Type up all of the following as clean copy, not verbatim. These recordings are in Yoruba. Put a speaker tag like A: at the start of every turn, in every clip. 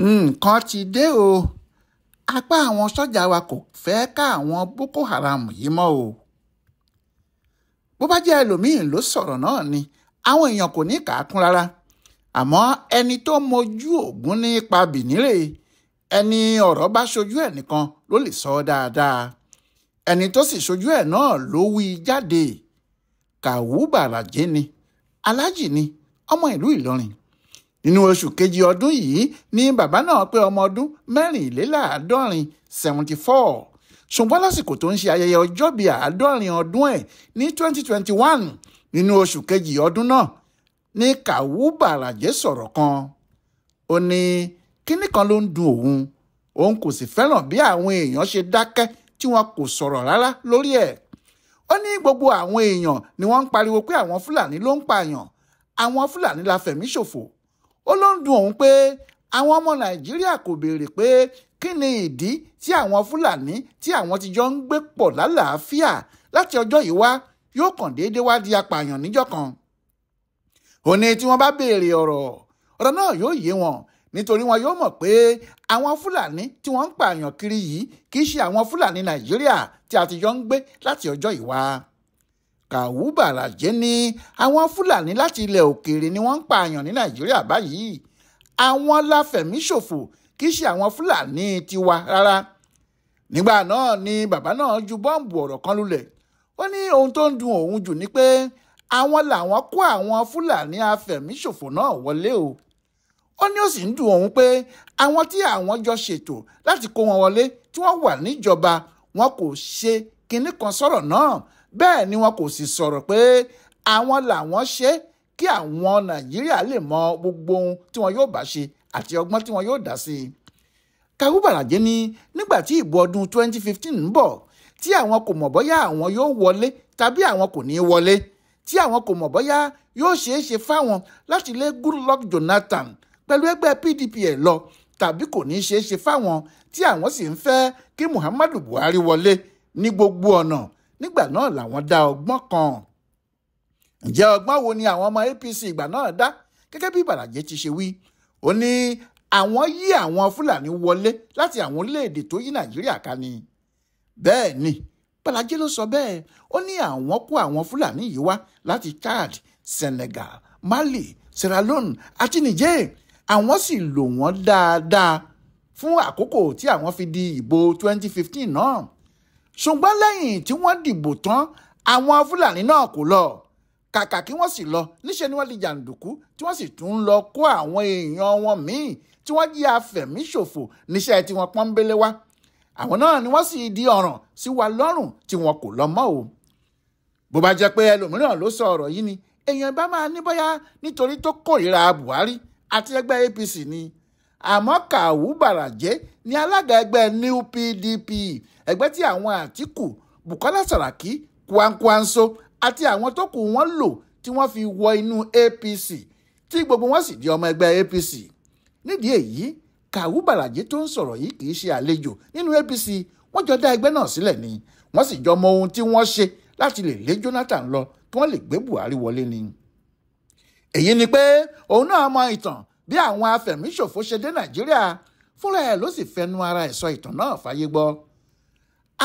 A: Nǹkan ti dé o, apá àwọn sójà wa kò fẹ́ ká àwọn Boko Haram yìí mọ́ o. Bó bá jẹ́ ẹlòmíín ló sọ̀rọ̀ náà ni, àwọn èèyàn kò ní kà á kún rárá. Àmọ́ ẹni tó mojú ògún nípa bìnírè, ẹni ọ̀rọ̀ bá ṣojú ẹ̀ nìkan ló lè sọ ọ́ dáadáa. Ẹni tó sì ṣojú ẹ̀ náà ló wí jáde. Kàwú Bàràjé ni, aláàjì ni, ọmọ ìlú Ìlọrin. Nínú oṣù kejì ọdún yìí ni bàbá náà pé ọmọ ọdún 74, 74. Ṣùgbọ́n lásìkò tó ń ṣe ayẹyẹ ọjọ́bí 70 ọdún ẹ̀ ní 2021 nínú oṣù kejì ọdún náà ní Kàwú Bàràjé sọ̀rọ̀ kan. Ó ní kíní kan ló ń dun òun, òun kò sì fẹ́ràn bí àwọn èèyàn ṣe dákẹ́ tí wọn kò sọ̀rọ̀ rárá lórí ẹ̀. Ó ní gbogbo àwọn èèyàn ni wọ́n ń pariwo pé àwọn Fúlàní ló ń pààyàn, àwọn Fúlàní la fẹ̀mí ṣòfò. Ó ló ń dun òun pé àwọn ọmọ Nàìjíríà kò béèrè pé kí ni ìdí tí àwọn Fúlàní tí àwọn ti jọ ń gbé pọ̀ lálàáfíà láti ọjọ́ yìí wá yóò kàn déédéé wá di apààyàn níjọ́ kan. Ó ní tí wọ́n bá béèrè ọ̀rọ̀ náà yóò yé wọn, nítorí wọn yóò mọ̀ pé àwọn Fúlàní tí wọ́n ń pààyàn kiri yìí kì í ṣe àwọn Fúlàní Nàìjíríà tí a ti jọ ń gbé láti ọjọ́ yìí wá. Kàwú Bàràjé ní àwọn Fúlàní láti ilẹ̀ òkèèrè ni wọ́n ń pààyàn ní Nàìjíríà báyìí. Àwọn láfẹ̀míṣòfò kì í ṣe àwọn Fúlàní tiwa rárá. Nígbà náà ni bàbá náà ju bọ́ǹbù ọ̀rọ̀ kan lulẹ̀. Ó ní ohun tó ń dun òun jù ni pé àwọn làwọn kó àwọn Fúlàní afẹ̀míṣòfò náà wọlé o. Ó ní ó sì ń dùn òun pé àwọn tí àwọn jọ ṣètò láti kó wọn wọlé tí wọ́n wà níjọba wọn kò ṣe kinní kan sọ̀rọ̀ náà, bẹ́ẹ̀ ni wọn kò sì sọ̀rọ̀ pé àwọn làwọn ṣe kí àwọn Nàìjíríà lè mọ gbogbo ohun tí wọn yóò bá ṣe àti ọgbọ́n tí wọn yóò dá sí i. Kàwú Bàràjé ní nígbà tí ìbò ọdún 2015 ń bọ̀ tí àwọn kò mọ̀ bóyá àwọn yóò wọlé tàbí àwọn kò ní í wọlé, tí àwọn kò mọ̀ bóyá yóò ṣeé ṣe fáwọn láti lé Goodluck Jonathan pẹ̀lú ẹgbẹ́ PDP ẹ̀ lọ tàbí kò ní í ṣeé ṣe fáwọn tí àwọn sì ń fẹ́ kí Muhammadu Buhari wọlé ní gbogbo ọ̀nà. Nígbà náà làwọn dá ọgbọ́n kan. Ǹjẹ́ ọgbọ́n wo ni àwọn ọmọ APC ìgbà náà dá? Gẹ́gẹ́ bí Bàràjé ti ṣe wí, ó ní àwọn yí àwọn Fúlàní wọlé láti àwọn orílẹ̀-èdè tó yí Nàìjíríà ká ni. Bẹ́ẹ̀ ni Bàràjé ló sọ bẹ́ẹ̀. Ó ní àwọn kó àwọn Fúlàní yìí wá láti Chad, Senegal, Mali, Sierra Leone àti Niger. Àwọn sì lò wọ́n dáadáa fún àkókò tí àwọn fi di ìbò 2015 náà. Ṣùgbọ́n lẹ́yìn tí wọ́n dìbò tán, àwọn Fúlàní náà kò lọ. Kàkà kí wọ́n sì lọ, níṣẹ́ ni wọ́n di jàǹdùkú tí wọ́n sì tún ń lọ kó àwọn èèyàn wọn míì tí wọ́n jí afẹ̀míṣòfò níṣẹ́ tí wọ́n pọ́nbélé wá. Àwọn náà ni wọ́n sì di ọ̀ràn sí wa lọ́rùn tí wọn kò lọ mọ́ o. Bó bá jẹ́ pé ẹlòmíràn ló sọ ọ̀rọ̀ yìí ni, èèyàn bá máa ní bóyá nítorí tó kórìíra Buhari àti ẹgbẹ́ APC ni. Àmọ́ Kàwú Bàràjé ni alága ẹgbẹ́ New PDP, ẹgbẹ́ tí àwọn Àtíkù, Bùkọ́lá Sàràkí, Kwankwanso àti àwọn tó kù wọ́n lò tí wọ́n fi wọ inú APC, tí gbogbo wọn sì di ọmọ ẹgbẹ́ APC. Nídìí èyí, Kàwú Bàràjé tó ń sọ̀rọ̀ yìí kì í ṣe àlejò nínú APC. Wọ́n jọ dá ẹgbẹ́ náà sílẹ̀ ni, wọ́n sì jọ mọ ohun tí wọ́n ṣe láti lè lé Jonathan lọ kí wọ́n lè gbé Buhari wọlé ni. Èyí ni pé òun náà mọ ìtàn bí àwọn afẹ̀míṣòfò ṣe dé Nàìjíríà, fúnra ẹ̀ ló sì fẹnu ara ẹ̀ sọ ìtàn náà fáyé gbọ́.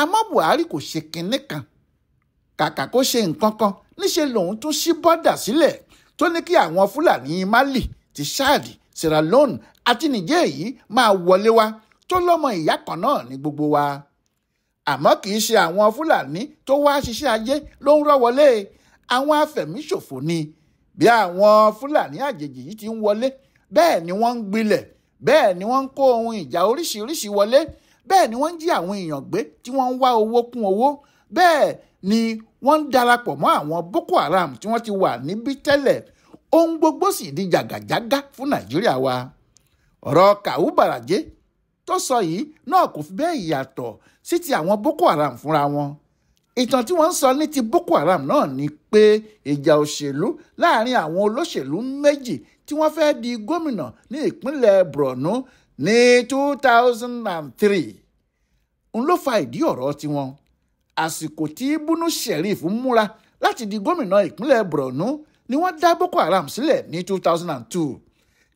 A: Àmọ́ Buhari kò ṣe kinní kan, kàkà kó ṣe nǹkan kan, níṣe lòun tún ṣí bọ́dà sílẹ̀ tó ní kí àwọn Fúlàní Mali, ti Chad, Sierra Leone àti Niger yìí máa wọlé wá tó lọ́mọ ìyá kan náà ní gbogbo wa. Àmọ́ kì í ṣe àwọn Fúlàní tó wá ṣiṣẹ́ ajé ló ń rọ́ wọlé, àwọn afẹ̀míṣòfò ni. Bí àwọn Fúlàní àjèjì yìí ti ń wọlé, bẹ́ẹ̀ ni wọ́n ń gbilẹ̀, bẹ́ẹ̀ ni wọ́n ń kó ohun ìjà oríṣiríṣi wọlé, bẹ́ẹ̀ ni wọ́n ń jí àwọn èèyàn gbé tí wọ́n ń wá owó kún owó, bẹ́ẹ̀ ni wọ́n ń darapọ̀ mọ́ àwọn Boko Haram tí wọ́n ti wà níbí tẹ́lẹ̀. Ohun gbogbo sì di jàgàjágá fún Nàìjíríà wa. Ọ̀rọ̀ Kàwú Bàràjé tó sọ yìí náà kò fi bẹ́ẹ̀ yàtọ̀ sí ti àwọn Boko Haram fúnra wọn. Ìtàn tí wọ́n ń sọ ní ti Boko Haram náà ni pé ìjà òṣèlú láàrin àwọn olóṣèlú méjì tí wọ́n fẹ́ di gómìnà ní ìpínlẹ̀ Borno ní 2003 ń ló fa ìdí ọ̀rọ̀ tiwọn. Àsìkò tí Bunu Sheriff múra láti di gómìnà ìpínlẹ̀ Borno ni wọ́n dá Boko Haram sílẹ̀ ní 2002.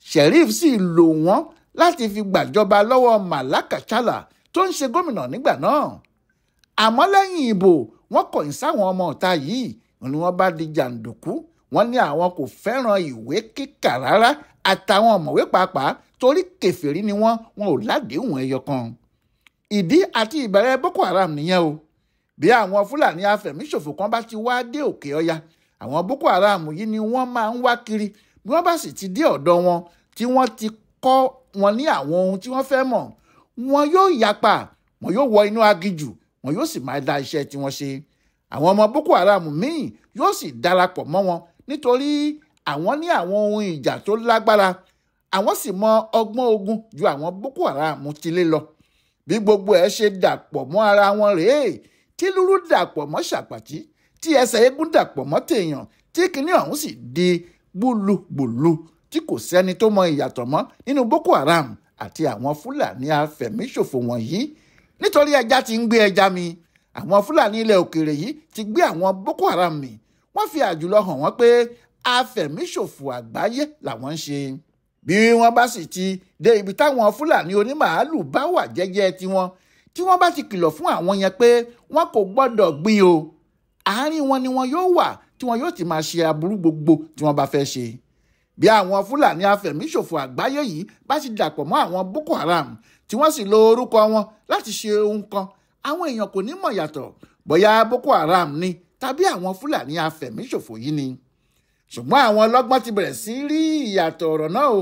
A: Sheriff sì lò wọ́n láti fi gbàjọba lọ́wọ́ Mala Kachalla tó ń ṣe gómìnà nígbà náà. Àmọ́ lẹ́yìn ìbò wọ́n kọ̀yìn sáwọn ọmọ ọ̀tá yìí ni wọ́n bá di jàǹdùkú. Wọ́n ní àwọn kò fẹ́ràn ìwé kíkà rárá àtàwọn ọ̀mọ̀wé pàápàá torí kèfèrí ni wọ́n, wọn ò ládéhùn ẹyọ kan. Ìdí àti ìbẹ̀rẹ̀ Boko Haram nìyẹn o. Bí àwọn Fúlàní afẹ̀míṣòfò kan bá ti wá dé òkè ọya, àwọn Boko Haram yìí ni wọ́n máa ń wá kiri. Bí wọ́n bá sì ti dé ọ̀dọ̀ wọn tí wọ́n ti kọ́ wọn ní àwọn ohun tí wọ́n fẹ́ mọ̀, wọn yóò yapa, wọn yóò wọ inú aginjù, wọn yóò sì máa da iṣẹ́ tí wọ́n ṣe. Àwọn ọmọ Boko Haram míì yóò sì darapọ̀ mọ́ wọn nítorí àwọn ní àwọn ohun ìjà tó lágbára, àwọn sì mọ ọgbọ́n ogun ju àwọn Boko Haram tilé lọ. Bí gbogbo ẹ̀ ṣe dàpọ̀ mọ́ ara wọn rèé, tí lúrú dàpọ̀ mọ́ ṣàpàtì, tí ẹsẹ̀ eégún dàpọ̀ mọ́ tèèyàn, tí kinní ọ̀hún sì di gbúlugbùlu tí kò sẹ́ni tó mọ ìyàtọ̀ mọ́ nínú Boko Haram àti àwọn Fúlàní afẹ̀míṣòfò wọ̀nyí. Nítorí ẹja ti ń gbé ẹja mi, àwọn Fúlàní ilẹ̀ òkèèrè yìí ti gbé àwọn Boko Haram mì. Wọ́n fi àjùlọ hàn wọ́n pé afẹ̀míṣòfò àgbáyé làwọn ń ṣe. Bí wọ́n bá sì ti dé ibi táwọn Fúlàní onímàálù bá wà jẹ́jẹ́ tiwọn, tí wọ́n bá ti kìlọ̀ fún àwọn yẹn pé wọ́n kò gbọ́dọ̀ gbìn o, àárín wọn ni wọn yóò wà tí wọn yóò ti máa ṣe aburú gbogbo tí wọ́n bá fẹ́ ṣe. Bí àwọn Fúlàní afẹ̀míṣòfò àgbáyé yìí bá ti dàpọ̀ mọ́ àwọn Boko Haram tí wọ́n sì lo orúkọ wọn láti ṣe ohun kan, àwọn èèyàn kò ní mọ̀ yàtọ̀ bóyá Boko Haram ni tàbí àwọn Fúlàní afẹ̀míṣòfò yìí ni. Ṣùgbọ́n àwọn ọlọ́gbọ́n ti bẹ̀rẹ̀ sí rí ìyàtọ̀ ọ̀rọ̀ náà o.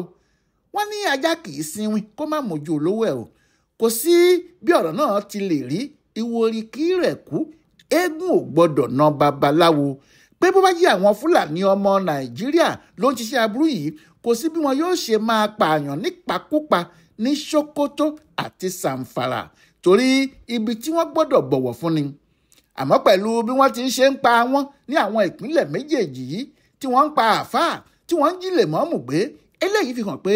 A: Wọ́n ní ajá kì í sinwin kó má mójú olówó ẹ̀ o. Kò sí bí ọ̀rọ̀ náà ti lè rí, ìwòrì kí rẹ̀ kú, eégún ò gbọ́dọ̀ na babaláwo. Pé bó bá jẹ́ àwọn Fúlàní ọmọ Nàìjíríà ló ń ṣiṣẹ́ aburú yìí, kò sí bí wọn yóò ṣe máa pààyàn nípakúpa ní Sokoto àti Zamfara torí ibi tí wọ́n gbọ́dọ̀ bọ̀wọ̀ fún ni. Àmọ́ pẹ̀lú bí wọ́n ti ń ṣe ń pa wọ́n ní àwọn ìpínlẹ̀ méjèèjì yìí tí wọ́n ń pa àáfàá tí wọ́n ń jí lèmọ́ọ̀mù gbé, eléyìí fi hàn pé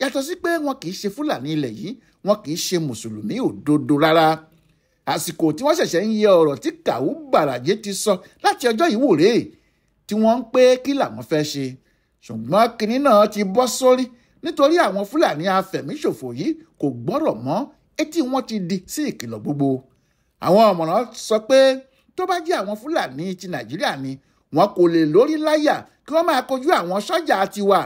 A: yàtọ̀ sí pé wọn kì í ṣe Fúlàní ilẹ̀ yìí, wọn kì í ṣe Mùsùlùmí òdodo rárá. Àsìkò tí wọ́n ṣẹ̀ṣẹ̀ ń yẹ ọ̀rọ̀ tí Kàwú Bàràjé ti sọ láti ọjọ́ yìí wò rèé tí wọ́n ń pé kí làwọn fẹ́ ṣe. Ṣùgbọ́n kinní náà ti bọ́ sórí nítorí àwọn Fúlàní afẹ̀míṣòfò yìí kò gbọ́rọ̀ mọ́, etí wọn ti di sí ìkìlọ̀ gbogbo. Àwọn ọ̀mọ̀ràn sọ pé tó bá jẹ́ àwọn Fúlàní ti Nàìjíríà ni, wọn kò lè lórí láyà kí wọ́n máa kojú àwọn sọ́jà tiwa.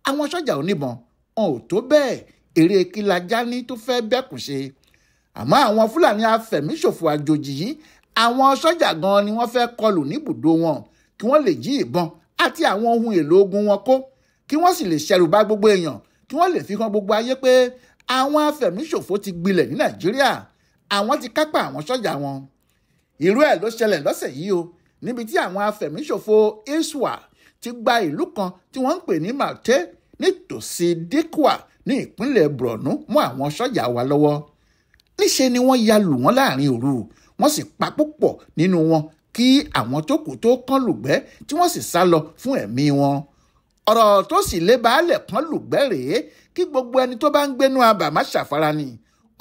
A: Àwọn sọ́jà oníbọn wọn ò tó bẹ́ẹ̀, eré kílajá ní tó fẹ́ bẹ́kùn ṣe. Àmọ́ àwọn Fúlàní afẹ̀míṣòfò àjòjì yìí, àwọn sọ́jà gan ni wọ́n fẹ́ kọlù níbùdó wọn kí wọ́n lè jí ìbọn àti àwọn ohun èlò ogun wọn kó, kí wọ́n sì lè ṣẹ̀rù bá gbogbo èèyàn, kí wọ́n lè fi hàn gbogbo ayé pé àwọn afẹ̀míṣòfò ti gbilẹ̀ ní Nàìjíríà, àwọn ti kápá àwọn sọ́jà wọn. Irú ẹ̀ ló ṣẹlẹ̀ lọ́sẹ̀ yìí o, níbi tí àwọn afẹ̀míṣòfò ISWA ti gba ìlú kan tí wọ́n ń pè ní Malte nítòsí Dikwa ní ìpínlẹ̀ Borno mọ́ àwọn sọ́jà wa lọ́wọ́. Níṣe ni wọ́n ya lù wọ́n láàrin òru, wọ́n sì pa púpọ̀ nínú wọn kí àwọn tó kù tó kán lùgbẹ́ tí wọ́n sì sá lọ fún ẹ̀mí wọn. Ọ̀rọ̀ tó sì lé baálẹ̀ kán lùgbẹ́ rèé kí gbogbo ẹni tó bá ń gbénú abà má ṣàfara ni.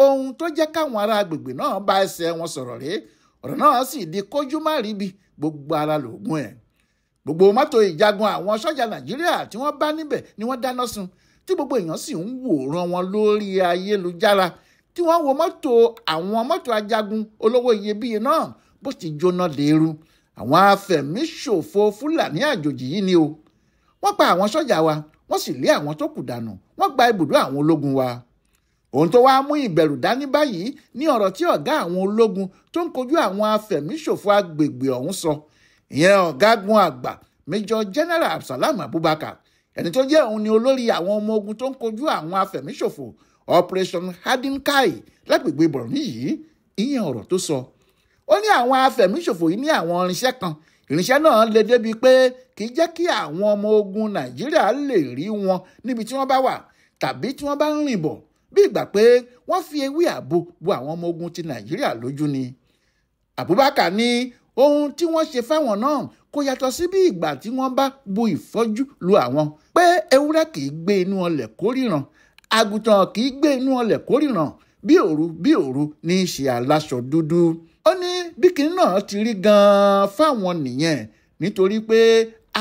A: Ohun tó jẹ́ káwọn ará agbègbè náà bá ẹsẹ̀ wọn sọ̀rọ̀ rèé, ọ̀rọ̀ náà sì di kójú má ríbi, gbogbo ara lògùn ẹ̀. Gbogbo mọ́tò ìjagun àwọn sọ́jà Nàìjíríà tí wọ́n bá níbẹ̀ ni wọ́n dáná sun, tí gbogbo èèyàn sì ń wòran wọn lórí ayélujára, tí wọ́n wo mọ́tò àwọn mọ́tò ajagun olówó iyebíye náà bó ti jóná léru. Àwọn afẹ̀míṣòfò Fúlàní àjòjì yìí ni o. Wọ́n pa àwọn sọ́jà wa, wọ́n sì lé àwọn tó kù dànù, wọ́n gba ibùdó àwọn ológun wa. Ohun tó wá mú ìbẹ̀rù dání báyìí ní ọ̀rọ̀ tí ọ̀gá àwọn ológun tó ń kojú àwọn afẹ̀míṣòfò agbègbè ọ̀hún sọ. Ìyẹn ọ̀gágun àgbà Major General Absalam Abubakar, ẹni tó jẹ́ òun ni olórí àwọn ọmọ ogun tó ń kojú àwọn afẹ̀míṣòfò Operation Hadinkai lágbègbè Borno yìí. Ìyẹn ọ̀rọ̀ tó sọ. Ó ní àwọn afẹ̀míṣòfò yìí ní àwọn irinṣẹ́ kan. Irinṣẹ́ náà le débi pé kì í jẹ́ kí àwọn ọmọ ogun Nàìjíríà lè rí wọn níbi tí wọ́n bá wà tàbí tí wọ́n bá ń rìn bọ̀, bí ìgbà pé wọ́n fi ewé ààbò bo àwọn ọmọ ogun ti Nàìjíríà lójú ni. Abubakar ní ohun tí wọ́n ṣe fáwọn náà kò yàtọ̀ sí bí ìgbà tí wọ́n bá bu ìfọ́jú lu àwọn, pé ewúrẹ́ kì í gbé inú ọlẹ̀ kóríran, àgùntàn kì í gbé inú ọlẹ̀ kóríran, bí òru bí òru ní í ṣe aláṣọ dúdú. Ó ní bí kinní náà ti rí gan-an fáwọn nìyẹn, nítorí pé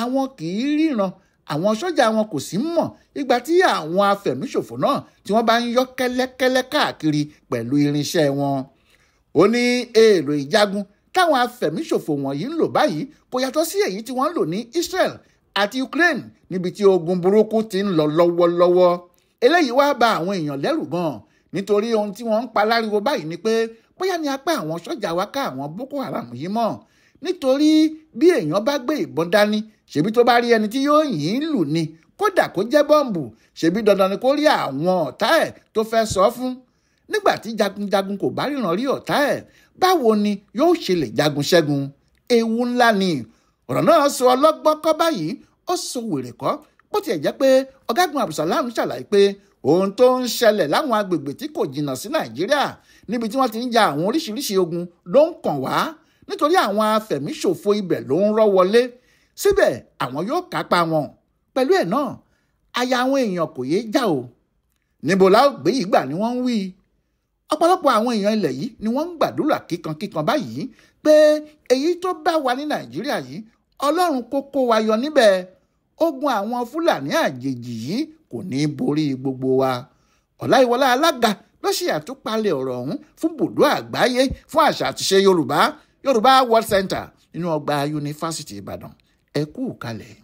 A: àwọn kì í ríran, Àwọn sọ́jà wọn kò sí mọ̀ ìgbà tí àwọn afẹ̀míṣòfò náà tí wọ́n bá ń yọ́ kẹ́lẹ́kẹ́lẹ́ káàkiri pẹ̀lú irinṣẹ́ wọn. Ó ní èèlò ìjagun táwọn afẹ̀míṣòfò wọ̀nyí ń lò báyìí kò yàtọ̀ sí èyí tí wọ́n ń lò ní Israel àti Ukraine níbi tí ogun burúkú ti ń lọ lọ́wọ́lọ́wọ́. Eléyìí wá bà àwọn èèyàn lẹ́rù gan-an nítorí ohun tí wọ́n ń pa láriwo báyìí ni pé bóyá ní apá àwọn sọ́jà wa ká àwọn Boko Haram yìí mọ́, nítorí bí èèyàn bá gbé ìbọn dání ṣebí tó bá rí ẹni tí yóò yìn lù ni, kódà kó jẹ́ bọ́ǹbù, ṣebí dandan ni kó rí àwọn ọ̀tá ẹ̀ tó fẹ́ sọ fún. Nígbà tí jagunjagun kò bá ríran rí ọ̀tá ẹ̀, báwo ni yóò ṣe lè jagun ṣẹ́gun? Ewu ńlá ni ọ̀rọ̀ náà. Sọ ọlọ́gbọ́n kọ́ báyìí, ó sọ wèrè kọ́. Bó tiẹ̀ jẹ́ pé ọ̀gágun Abdulsalam ṣàlàyé pé ohun tó ń ṣẹlẹ̀ láwọn agbègbè tí kò jìnnà sí Nàìjíríà níbi tí wọ́n ti ń ja àwọn oríṣiríṣi ogun ló ń kàn wá, nítorí àwọn afẹ̀míṣòfò ibẹ̀ ló ń rọ́ wọlé. Síbẹ̀ àwọn yóò kápá wọn. Pẹ̀lú ẹ̀ náà, aya àwọn èèyàn kò yéé já o. Níbo la ó gbé yìí gbà ni wọ́n ń wí. Ọ̀pọ̀lọpọ̀ àwọn èèyàn ilẹ̀ yìí ni wọ́n ń gbàdúrà kíkankíkan báyìí pé èyí tó bá wa ní Nàìjíríà yìí, Ọlọ́run kó kó wa yọ níbẹ̀. Ogun àwọn Fúlàní àjèjì yìí kò ní borí gbogbo wa. Ọláyíwọlá Alága ló ṣe àtúpalẹ̀ ọ̀rọ̀ ọ̀hún fún bùdó àgbáyé fún àṣà àtiṣe Yorùbá, Yorùbá World Center nínú ọgbà Yunifásítì Ìbàdàn. Ẹ kú kalẹ̀.